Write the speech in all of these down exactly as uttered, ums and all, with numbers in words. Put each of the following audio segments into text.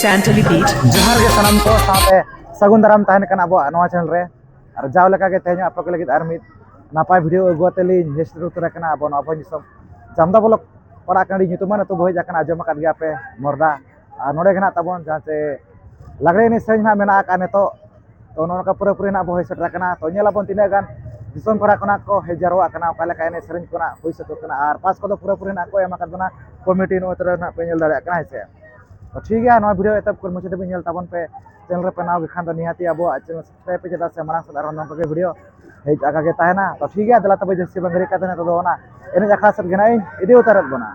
Tantally beat. ᱡᱚᱦᱟᱨ ᱜᱮ ᱥᱟᱱᱟᱢ ᱠᱚ, ᱥᱟᱶᱛᱮ ᱥᱟᱹᱜᱩᱱ ᱫᱟᱨᱟᱢ ᱛᱟᱦᱮᱱ ᱠᱟᱱᱟ ᱟᱵᱚᱣᱟᱜ ᱱᱚᱣᱟ ᱪᱮᱱᱮᱞ ᱨᱮ᱾ ᱟᱨ ᱡᱟᱣ ᱞᱮᱠᱟ ᱜᱮ ᱛᱮᱦᱮᱧ ᱟᱯᱮ ᱠᱚ ᱞᱟᱹᱜᱤᱫ ᱟᱨ ᱢᱤᱫ ᱱᱟᱯᱟᱭ ᱵᱷᱤᱰᱤᱭᱳ ᱟᱹᱜᱩ ᱠᱟᱛᱮ ᱞᱤᱧ ᱦᱮᱡ ᱥᱮᱴᱮᱨ ᱩᱛᱟᱹᱨ ᱟᱠᱟᱱᱟ ᱟᱵᱚ ᱱᱚᱣᱟ ᱵᱷᱚᱸᱡᱽ ᱫᱤᱥᱚᱢ ᱪᱟᱢᱫᱟ ᱵᱞᱚᱠ ᱯᱟᱲᱟᱜ ᱠᱟᱱᱟ, ᱟᱹᱰᱤ ᱧᱩᱛᱩᱢᱟᱱ ᱟᱹᱛᱩ ᱵᱚ ᱦᱮᱡ ᱟᱠᱟᱱᱟ, ᱟᱸᱡᱚᱢ ᱟᱠᱟᱫ ᱜᱮᱭᱟ ᱯᱮ, ᱢᱚᱨᱰᱟ᱾ ᱟᱨ ᱱᱚᱰᱮ ᱜᱮ ᱱᱟᱜ ᱛᱟᱵᱚᱱ ᱡᱟᱦᱟᱸ ᱪᱮ ᱞᱟᱜᱽᱲᱮ ᱮᱱᱮᱡ ᱥᱮᱨᱮᱧ ᱱᱟᱜ ᱢᱮᱱᱟᱜ ᱟᱠᱟᱫ ᱱᱤᱛᱚᱜ᱾ ᱛᱚ ᱱᱚᱜᱼᱚ ᱱᱚᱝᱠᱟ ᱯᱩᱨᱟᱹᱯᱩᱨᱤ ᱱᱟᱜ ᱵᱚ ᱦᱩᱭ ᱥᱮᱴᱮᱨ ᱟᱠᱟᱱᱟ᱾ ᱛᱚ ᱧᱮᱞ ᱟᱵᱚᱱ ᱛᱤᱱᱟᱹᱜ ᱜᱟᱱ ᱫᱤᱥᱚᱢ ᱯᱮᱲᱟ ᱠᱷᱚᱱᱟᱜ ᱠᱚ ᱦᱮᱡ ᱡᱟᱨᱣᱟᱜ ᱠᱟᱱᱟ, ᱚᱠᱟ ᱞᱮᱠᱟ ᱮᱱᱮᱡ ᱥᱮᱨᱮᱧ ᱠᱚ ᱱᱟᱜ ᱦᱩᱭ ᱥᱟᱹᱛᱚᱜ ᱠᱟᱱᱟ, ᱟᱨ ᱯᱟᱥ ᱠᱚᱫᱚ ᱯᱩᱨᱟᱹᱯᱩᱨᱤ ᱱᱟᱜ ᱠᱚ ᱮᱢ ᱟᱠᱟᱫ ᱵᱚᱱᱟ ᱠᱚᱢᱤᱴᱤ, ᱱᱚᱜᱼᱚᱭ ᱛᱚᱨᱟ ᱱᱟᱜ ᱯᱮ ᱧᱮᱞ ᱫᱟᱲᱮᱭᱟᱜ ᱠᱟᱱᱟ, ᱦᱮᱸ ᱥᱮ᱾ ᱛᱚ ᱴᱷᱤᱠ ᱜᱮᱭᱟ, ᱱᱚᱣᱟ ᱵᱷᱤᱰᱤᱭᱳ ᱮᱛᱚᱦᱚᱵ ᱠᱷᱚᱱ ᱢᱩᱪᱟᱹᱫ ᱫᱷᱟᱹᱵᱤᱡ ᱧᱮᱞ ᱛᱟᱵᱚᱱ ᱯᱮ᱾ ᱪᱮᱱᱮᱞ ᱨᱮ ᱯᱮ ᱱᱟᱣᱟ ᱜᱮ ᱠᱷᱟᱱ ᱫᱚ ᱱᱤᱦᱟᱹᱛᱤ ᱟᱵᱚᱣᱟᱜ ᱪᱮᱱᱮᱞ ᱥᱟᱵᱥᱠᱨᱟᱭᱤᱵ ᱯᱮ, ᱪᱮᱫᱟᱜ ᱥᱮ ᱢᱟᱲᱟᱝ ᱥᱮᱫ ᱟᱨᱦᱚᱸ ᱱᱚᱝᱠᱟ ᱜᱮ ᱵᱷᱤᱰᱤᱭᱳ ᱦᱮᱡ ᱟᱠᱟ ᱜᱮ ᱛᱟᱦᱮᱱᱟ᱾ ᱛᱚ ᱴᱷᱤᱠ ᱜᱮᱭᱟ, ᱫᱮᱞᱟ ᱛᱚᱵᱮ ᱡᱟᱹᱥᱛᱤ ᱵᱟᱝ ᱜᱷᱟᱹᱲᱤᱡ ᱠᱟᱛᱮ ᱱᱤᱛᱚᱜ ᱫᱚ ᱚᱱᱟ ᱮᱱᱮᱡ ᱟᱠᱷᱲᱟ ᱥᱮᱫ ᱜᱮ ᱱᱟᱜ ᱤᱧ ᱤᱫᱤ ᱩᱛᱟᱹᱨᱮᱫ ᱵᱚᱱᱟ᱾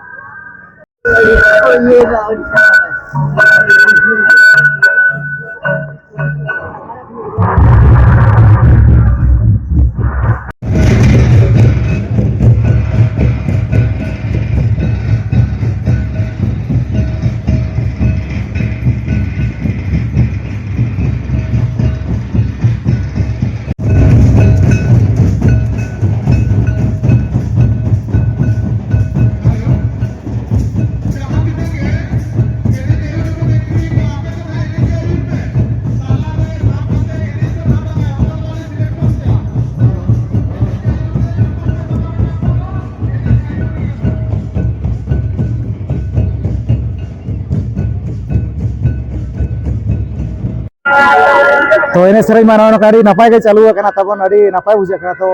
ᱛᱚ ᱮᱱᱮᱡ ᱥᱮᱨᱮᱧ ᱢᱟ ᱱᱚᱜᱼᱚ ᱱᱚᱝᱠᱟ ᱟᱹᱰᱤ ᱱᱟᱯᱟᱭ ᱜᱮ ᱪᱟᱹᱞᱩ ᱟᱠᱟᱱᱟ ᱛᱟᱵᱚᱱ, ᱟᱹᱰᱤ ᱱᱟᱯᱟᱭ ᱵᱩᱡᱷᱟᱹᱜ ᱠᱟᱱᱟ᱾ ᱛᱚ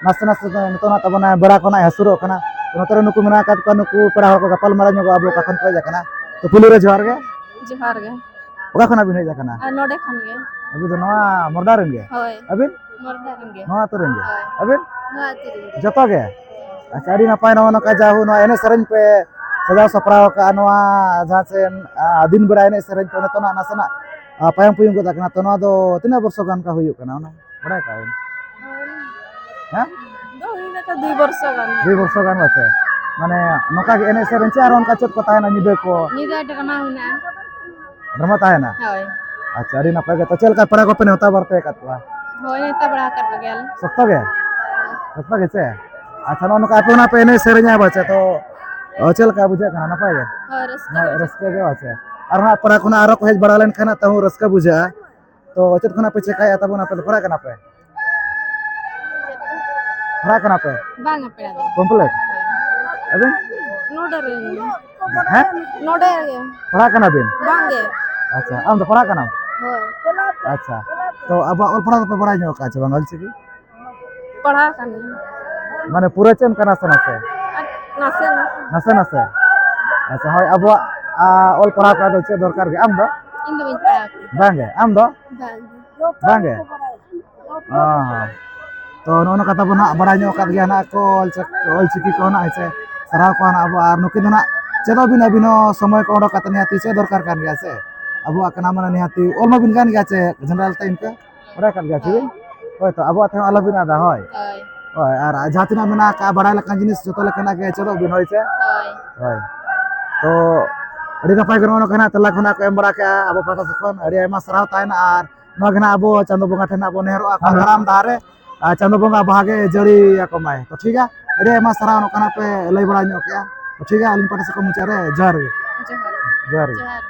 ᱱᱟᱥᱮ ᱱᱟᱥᱮ ᱛᱮ ᱱᱤᱛᱚᱜ ᱱᱟᱜ ᱛᱟᱵᱚᱱ ᱵᱮᱲᱟ ᱠᱚ ᱱᱟᱜ ᱦᱟᱹᱥᱩᱨᱚᱜ ᱠᱟᱱᱟ᱾ ᱛᱚ ᱱᱚᱛᱮ ᱨᱮ ᱱᱩᱠᱩ ᱢᱮᱱᱟᱜ ᱟᱠᱟᱫ ᱠᱚᱣᱟ, ᱱᱩᱠᱩ ᱯᱮᱲᱟ ᱦᱚᱲ ᱠᱚ ᱜᱟᱯᱟᱞ ᱢᱟᱨᱟᱣ ᱧᱚᱜᱚᱜᱼᱟ, ᱟᱵᱚ ᱚᱠᱟ ᱠᱷᱚᱱ ᱠᱚ ᱦᱮᱡ ᱟᱠᱟᱱᱟ᱾ ᱛᱚ ᱯᱩᱭᱞᱩ ᱨᱮ ᱡᱚᱦᱟᱨ ᱜᱮ᱾ ᱡᱚᱦᱟᱨ ᱜᱮ᱾ ᱚᱠᱟ ᱠᱷᱚᱱᱟᱜ ᱵᱤᱱ ᱦᱮᱡ ᱟᱠᱟᱱᱟ? ᱟᱨ ᱱᱚᱰᱮ ᱠᱷᱚᱱ ᱜᱮ᱾ ᱟᱹᱵᱤᱱ ᱫᱚ ᱱᱚᱣᱟ ᱢᱚᱨᱰᱟ ᱨᱮᱱ ᱜᱮ? ᱦᱳᱭ᱾ ᱟᱹᱵᱤᱱ? ᱢᱚᱨᱰᱟ ᱨᱮᱱ ᱜᱮ᱾ ᱱᱚᱣᱟ ᱟᱹᱛᱩ ᱨᱮᱱ ᱜᱮ? ᱦᱳᱭ᱾ ᱟᱹᱵᱤᱱ? ᱱᱚᱣᱟ ᱟᱹᱛᱩ ᱨᱮᱱ ᱜᱮ᱾ ᱡᱚᱛᱚ ᱜᱮ? ᱟᱪᱪᱷᱟ, ᱟᱹᱰᱤ ᱱᱟᱯᱟᱭ ᱱᱚᱜᱼᱚ ᱱᱚᱝᱠᱟ ᱡᱟᱦᱳ ᱱᱚᱣᱟ ᱮᱱᱮᱡ ᱥᱮᱨᱮᱧ ᱯᱮ ᱥᱟᱡᱟᱣ ᱥᱟᱯᱲᱟᱣ ᱟᱠᱟᱫᱼᱟ, ᱱᱚᱣᱟ ᱡᱟᱦᱟᱸ ᱪᱮ, ᱟ, ᱫᱤᱱ ᱵᱮᱲᱟ ᱮᱱᱮᱡ ᱥᱮᱨᱮᱧ ᱛᱚ ᱱᱤᱛᱚᱜ ᱱᱟᱜ ᱱᱟᱥᱮᱱᱟᱜ, ᱟ, ᱯᱟᱭᱟᱢ ᱯᱩᱭᱩᱢ ᱜᱚᱫ ᱟᱠᱟᱱᱟ᱾ ᱛᱚ ᱱᱚᱣᱟ ᱫᱚ ᱛᱤᱱᱟᱹᱜ ᱵᱚᱨᱥᱚ ᱜᱟᱱ ᱚᱱᱠᱟ ᱦᱩᱭᱩᱜ ᱠᱟᱱᱟ, ᱚᱱᱟ ᱵᱟᱲᱟᱭ ᱠᱟᱜᱼᱟ ᱵᱤᱱ? ᱦᱮᱸ? ᱫᱚ ᱦᱩᱭ ᱱᱟᱛᱚ ᱫᱩᱭ ᱵᱚᱨᱥᱚ ᱜᱟᱱ᱾ ᱫᱩᱭ ᱵᱚᱨᱥᱚ ᱜᱟᱱ ᱵᱟᱪᱮ? ᱢᱟᱱᱮ ᱱᱚᱝᱠᱟ ᱜᱮ ᱮᱱᱮᱡ ᱥᱮᱨᱮᱧ ᱪᱮ ᱟᱨ ᱚᱱᱠᱟ ᱪᱮᱫ ᱠᱚ ᱛᱟᱦᱮᱱᱟ ᱧᱤᱫᱟᱹ ᱠᱚ? ᱧᱤᱫᱟᱹ ᱰᱨᱟᱢᱟ ᱢᱮᱱᱟᱜᱼᱟ᱾ ᱰᱨᱟᱢᱟ ᱛᱟᱦᱮᱱᱟ? ᱦᱳᱭ᱾ ᱟᱪᱪᱷᱟ, ᱟᱹᱰᱤ ᱱᱟᱯᱟᱭ ᱜᱮ᱾ ᱛᱚ ᱪᱮᱫ ᱞᱮᱠᱟ ᱯᱮᱲᱟ ᱠᱚᱯᱮ ᱱᱮᱣᱛᱟ ᱵᱟᱨᱛᱮ ᱟᱠᱟᱫ ᱠᱚᱣᱟ? ᱦᱳᱭ, ᱱᱮᱣᱛᱟ ᱵᱟᱲᱟ ᱟᱠᱟᱫ ᱠᱚᱜᱮᱭᱟᱞᱮ᱾ ᱥᱚᱠᱛᱚ ᱜᱮ? ᱥᱚᱠᱛᱚ ᱜᱮ ᱪᱮ? ᱟᱪᱪᱷᱟ, ᱱᱚᱜᱼᱚ ᱱᱚᱝᱠᱟ ᱟᱯᱮ ᱚᱱᱟ ᱯᱮ ᱮᱱᱮᱡ ᱥᱮᱨᱮᱧᱟ ᱵᱟᱪᱮ, ᱛᱚ ᱚ, ᱪᱮᱫ ᱞᱮᱠᱟ ᱵᱩᱡᱷᱟᱹᱜ ᱠᱟᱱᱟ? ᱱᱟᱯᱟᱭ ᱜᱮ? ᱦᱳᱭ, ᱨᱟᱹᱥᱠᱟᱹ ᱦᱳᱭ, ᱜᱮ᱾ ᱨᱟᱹᱥᱠᱟᱹ ᱜᱮ ᱵᱟᱪᱮ? ᱟᱨᱦᱚᱸ ᱯᱟᱲᱟ ᱠᱷᱚᱱᱟᱜ ᱟᱨᱦᱚᱸ ᱠᱚ ᱦᱮᱡ ᱵᱟᱲᱟ ᱞᱮᱱᱠᱷᱟᱱ ᱛᱟᱹᱦᱩ ᱨᱟᱹᱥᱠᱟᱹ ᱵᱩᱡᱷᱟᱹᱜᱼᱟ᱾ ᱛᱚ ᱪᱮᱫ ᱠᱷᱚᱱᱟᱜ ᱯᱮ ᱪᱮᱠᱟᱭᱟ ᱛᱟᱵᱚᱱ? ᱟᱯᱮ ᱫᱚ ᱯᱟᱲᱦᱟᱜ ᱠᱟᱱᱟ ᱯᱮ? ᱯᱟᱲᱦᱟᱜ ᱠᱟᱱᱟ ᱯᱮ? ᱵᱟᱝᱟ, ᱯᱮᱲᱟ ᱫᱚ᱾ ᱠᱚᱢᱯᱞᱤᱴ? ᱟᱵᱮᱱ? ᱱᱚᱰᱮ ᱨᱮ᱾ ᱦᱮᱸ? ᱱᱚᱰᱮ ᱜᱮ᱾ ᱯᱟᱲᱦᱟᱜ ᱠᱟᱱᱟ ᱵᱤᱱ? ᱵᱟᱝ ᱜᱮ᱾ ᱟᱪᱪᱷᱟ, ᱟᱢ ᱫᱚ ᱯᱟᱲᱦᱟᱜ ᱠᱟᱱᱟᱢ? ᱦᱳᱭ᱾ ᱟᱪᱪᱷᱟ, ᱛᱚ ᱟᱵᱚᱣᱟᱜ ᱚᱞ ᱯᱟᱲᱦᱟᱣ ᱫᱚᱯᱮ ᱵᱟᱲᱟᱭ ᱧᱚᱜ ᱠᱟᱜᱼᱟ ᱪᱮ ᱵᱟᱝ, ᱚᱞ ᱪᱤᱠᱤ? ᱯᱟᱲᱦᱟᱣ ᱠᱟᱱ ᱜᱮᱭᱟ᱾ ᱢᱟᱱᱮ ᱯᱩᱨᱟᱹ ᱪᱮ ᱚᱱᱠᱟ ᱱᱟᱥᱮ ᱱᱟᱥᱮ? ᱟᱨ ᱱᱟᱥᱮ ᱱᱟᱥᱮ᱾ ᱱᱟᱥᱮ ᱱᱟᱥᱮ? ᱟᱪᱪᱷᱟ, ᱦᱳᱭ, ᱟᱵᱚᱣᱟᱜ, ᱟ, ᱚᱞ ᱯᱟᱲᱦᱟᱣ ᱠᱚᱫᱚ ᱪᱮᱫ ᱫᱚᱨᱠᱟᱨ ᱜᱮ? ᱟᱢ ᱫᱚ? ᱤᱧ ᱫᱚ ᱵᱟᱹᱧ ᱯᱟᱲᱦᱟᱣ ᱠᱟᱱᱟ᱾ ᱵᱟᱝ ᱜᱮ? ᱟᱢ ᱫᱚ? ᱵᱟᱝ ᱜᱮ᱾ ᱵᱟᱝ ᱜᱮ? ᱚ ᱦᱚᱸ᱾ ᱛᱚ ᱱᱚᱜᱼᱚ ᱱᱚᱝᱠᱟ ᱛᱟᱵᱚᱱ ᱦᱟᱸᱜ ᱵᱟᱲᱟᱭ ᱧᱚᱜ ᱟᱠᱟᱫ ᱜᱮᱭᱟ ᱱᱟᱜ ᱠᱚ ᱚᱞ ᱪᱤᱠ-, ᱚᱞ ᱪᱤᱠᱤ ᱠᱚ ᱱᱟᱜ, ᱦᱮᱸ ᱥᱮ? ᱥᱟᱨᱦᱟᱣ ᱠᱚᱣᱟ ᱱᱟᱜ ᱟᱵᱚ, ᱟᱨ ᱱᱩᱠᱤᱱ ᱫᱚ ᱱᱟᱜ ᱪᱮᱫᱚᱜ ᱵᱤᱱ ᱟᱹᱵᱤᱱ ᱦᱚᱸ ᱥᱚᱢᱚᱭ ᱠᱚ ᱚᱰᱚᱠ ᱠᱟᱛᱮ ᱱᱤᱦᱟᱹᱛᱤ ᱪᱮᱫ ᱫᱚᱨᱠᱟᱨ ᱠᱟᱱ ᱜᱮᱭᱟ ᱥᱮ? ᱟᱵᱚᱣᱟᱜ ᱠᱟᱱᱟ ᱢᱟᱱᱮ ᱱᱤᱦᱟᱹᱛᱤ ᱚᱞ ᱢᱟᱵᱤᱱ ᱜᱟᱱ ᱜᱮᱭᱟ ᱪᱮ ᱡᱮᱱᱟᱨᱮᱞ ᱴᱟᱭᱤᱢ ᱛᱮ? ᱵᱟᱲᱟᱭ ᱠᱟᱱ ᱜᱮᱭᱟ ᱥᱮ ᱵᱤᱱ? ᱦᱳᱭ᱾ ᱦᱳᱭ ᱛᱚ, ᱟᱵᱚᱣᱟᱜ ᱛᱮᱦᱚᱸ ᱟᱞᱚᱵᱤᱱ ᱟᱫᱟ, ᱦᱳᱭ᱾ ᱦᱳᱭ᱾ ᱦᱳᱭ, ᱟᱨ ᱡᱟᱦᱟᱸ ᱛᱤᱱᱟᱹᱜ ᱢᱮᱱᱟᱜ ᱟᱠᱟᱫ ᱵᱟᱲᱟᱭ ᱞᱮᱠᱟᱱ ᱡᱤᱱᱤᱥ ᱡᱚᱛᱚ ᱞᱮᱠᱟᱱᱟᱜ ᱜᱮ ᱪᱮᱫᱚᱜ ᱵᱤᱱ, ᱦᱳᱭ ᱥᱮ? ᱦᱳᱭ᱾ ᱦᱳᱭ᱾ ᱛᱚ ᱟᱹᱰᱤ ᱱᱟᱯᱟᱭ ᱜᱮ ᱱᱚᱜᱼᱚ ᱱᱚᱝᱠᱟ ᱱᱟᱜ ᱛᱮᱞᱟ ᱠᱷᱚᱱᱟᱜ ᱠᱚ ᱮᱢ ᱵᱟᱲᱟ ᱠᱮᱜᱼᱟ ᱟᱵᱚ ᱯᱟᱦᱴᱟ ᱥᱮᱫ ᱠᱷᱚᱱ, ᱟᱹᱰᱤ ᱟᱭᱢᱟ ᱥᱟᱨᱦᱟᱣ ᱛᱟᱦᱮᱱᱟ᱾ ᱟᱨ ᱱᱚᱣᱟ ᱜᱮ ᱱᱟᱜ ᱟᱵᱚ ᱪᱟᱸᱫᱚ ᱵᱚᱸᱜᱟ ᱴᱷᱮᱱ ᱱᱟᱜ ᱵᱚᱱ ᱱᱮᱦᱚᱨᱚᱜᱼᱟ, ᱦᱮᱸ᱾ ᱫᱟᱨᱟᱢ ᱰᱟᱦᱟᱨ ᱨᱮ, ᱟᱨ ᱪᱟᱸᱫᱚ ᱵᱚᱸᱜᱟ ᱵᱟᱦᱟ ᱜᱮ ᱡᱟᱹᱲᱤ ᱟᱠᱚ ᱢᱟᱭ᱾ ᱛᱚ ᱴᱷᱤᱠ ᱜᱮᱭᱟ, ᱟᱹᱰᱤ ᱟᱭᱢᱟ ᱥᱟᱨᱦᱟᱣ ᱱᱚᱝᱠᱟ ᱱᱟᱜ ᱯᱮ ᱞᱟᱹᱭ ᱵᱟᱲᱟ ᱧᱚᱜ ᱠᱮᱜᱼᱟ᱾ ᱛᱚ ᱴᱷᱤᱠ ᱜᱮᱭᱟ, ᱟᱹᱞᱤᱧ ᱯᱟᱦᱴᱟ ᱥᱮᱫ ᱠᱷᱚᱱ ᱢᱩᱪᱟᱹᱫ ᱨᱮ ᱡᱚᱦᱟᱨ ᱜᱮ᱾ ᱡᱚᱦᱟᱨ᱾ ᱡᱚᱦᱟᱨ ᱜᱮ᱾ ᱡᱚᱦᱟᱨ᱾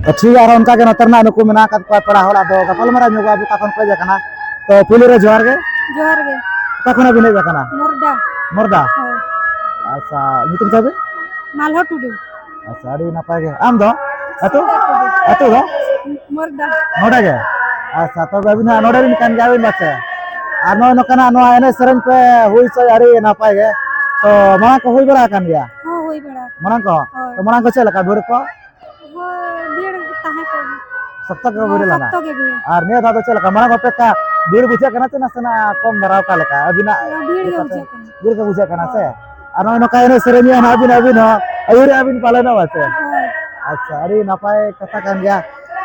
ᱛᱚ ᱴᱷᱤᱠ ᱜᱮᱭᱟ, ᱟᱨᱦᱚᱸ ᱚᱱᱠᱟ ᱜᱮ ᱱᱚᱛᱮ ᱨᱮᱱᱟᱜ ᱱᱩᱠᱩ ᱢᱮᱱᱟᱜ ᱟᱠᱟᱫ ᱠᱚᱣᱟ ᱯᱮᱲᱟ ᱦᱚᱲ, ᱟᱫᱚ ᱜᱟᱯᱟᱞ ᱢᱟᱨᱟᱣ ᱧᱚᱜᱚᱜᱼᱟ ᱟᱵᱚ ᱚᱠᱟ ᱠᱷᱚᱱ ᱠᱚ ᱦᱮᱡ ᱟᱠᱟᱱᱟ᱾ ᱛᱚ ᱯᱩᱭᱞᱩ ᱨᱮ ᱡᱚᱦᱟᱨ ᱜᱮ᱾ ᱡᱚᱦᱟᱨ ᱜᱮ᱾ ᱚᱠᱟ ᱠᱷᱚᱱᱟᱜ ᱵᱤᱱ ᱦᱮᱡ ᱟᱠᱟᱱᱟ? ᱢᱚᱨᱫᱟ᱾ ᱢᱚᱨᱫᱟ? ᱦᱳᱭ᱾ ᱟᱪᱪᱷᱟ, ᱧᱩᱛᱩᱢ ᱛᱟᱵᱤᱱ? ᱢᱟᱞᱦᱚ ᱴᱩᱰᱩ᱾ ᱟᱪᱪᱷᱟ, ᱟᱹᱰᱤ ᱱᱟᱯᱟᱭ ᱜᱮ᱾ ᱟᱢ ᱫᱚ? ᱟᱹᱛᱩ? ᱥᱩᱡᱟ ᱴᱩᱰᱩ᱾ ᱟᱹᱛᱩ ᱫᱚ? ᱢᱚᱨᱫᱟ᱾ ᱱᱚᱰᱮ ᱜᱮ? ᱟᱪᱪᱷᱟ, ᱛᱚᱵᱮ ᱟᱹᱵᱤᱱ ᱦᱟᱸᱜ ᱱᱚᱰᱮ ᱨᱤᱱ ᱠᱟᱱ ᱜᱮᱭᱟ ᱵᱤᱱ ᱯᱟᱥᱮ? ᱟᱨ ᱱᱚᱜᱼᱚᱭ ᱱᱚᱝᱠᱟᱱᱟᱜ ᱱᱚᱣᱟ ᱮᱱᱮᱡ ᱥᱮᱨᱮᱧ ᱯᱮ ᱦᱩᱭ ᱦᱚᱪᱚᱭ, ᱟᱹᱰᱤ ᱱᱟᱯᱟᱭ ᱜᱮ᱾ ᱛᱚ ᱢᱟᱲᱟᱝ ᱠᱚ ᱦᱩᱭ ᱵᱟᱲᱟ ᱟᱠᱟᱱ ᱜᱮᱭᱟ? ᱦᱚᱸ, ᱦᱩᱭ ᱵᱟᱲᱟ ᱟᱠᱟᱱᱟ᱾ ᱢᱟᱲᱟᱝ ᱠᱚ? ᱦᱳᱭ᱾ ᱛᱚ ᱢᱟᱲᱟᱝ ᱠᱚ ᱪᱮᱫ ᱞᱮᱠᱟ ᱵᱷᱤᱲ ᱠᱚ? ᱦᱳᱭ, ᱵᱷᱤᱲ ᱛᱟᱦᱮᱸ ᱠᱚᱜ ᱜᱮ᱾ ᱥᱚᱠᱛᱚ ᱜᱮ ᱦᱚᱸ, ᱵᱷᱤᱲ ᱞᱮᱱᱟ? ᱥᱚᱠᱛᱚ ᱜᱮ ᱵᱷᱤᱲ᱾ ᱟᱨ ᱱᱤᱭᱟᱹ ᱫᱷᱟᱣ ᱫᱚ ᱪᱮᱫ ᱞᱮᱠᱟ, ᱢᱟᱲᱟᱝ ᱚᱯᱮᱠᱠᱷᱟ ᱵᱷᱤᱲ ᱵᱩᱡᱷᱟᱹᱜ ᱠᱟᱱᱟ ᱥᱮ ᱱᱟᱥᱮᱱᱟᱜ ᱠᱚᱢ ᱫᱷᱟᱨᱟ, ᱚᱠᱟ ᱞᱮᱠᱟ ᱟᱹᱵᱤᱱᱟᱜ ᱦᱚᱸ, ᱵᱷᱤᱲ ᱜᱮ ᱞᱮᱠᱟᱛᱮ? ᱵᱩᱡᱷᱟᱹᱜ ᱠᱟᱱᱟ᱾ ᱵᱷᱤᱲ ᱜᱮ ᱵᱩᱡᱷᱟᱹᱜ ᱠᱟᱱᱟ ᱥᱮ? ᱦᱳᱭ᱾ ᱟᱨ ᱱᱚᱜᱼᱚᱭ ᱱᱚᱝᱠᱟ ᱮᱱᱮᱡ ᱥᱮᱨᱮᱧ ᱟᱹᱵᱤᱱ, ᱟᱹᱵᱤᱱ ᱦᱚᱸ ᱟᱹᱭᱩᱨᱮᱜᱼᱟ ᱵᱤᱱ ᱯᱟᱞᱮᱱᱚᱜ, ᱵᱟᱪᱮ? ᱦᱳᱭ᱾ ᱟᱪᱪᱷᱟ, ᱟᱹᱰᱤ ᱱᱟᱯᱟᱭ ᱠᱟᱛᱷᱟ ᱠᱟᱱ ᱜᱮᱭᱟ᱾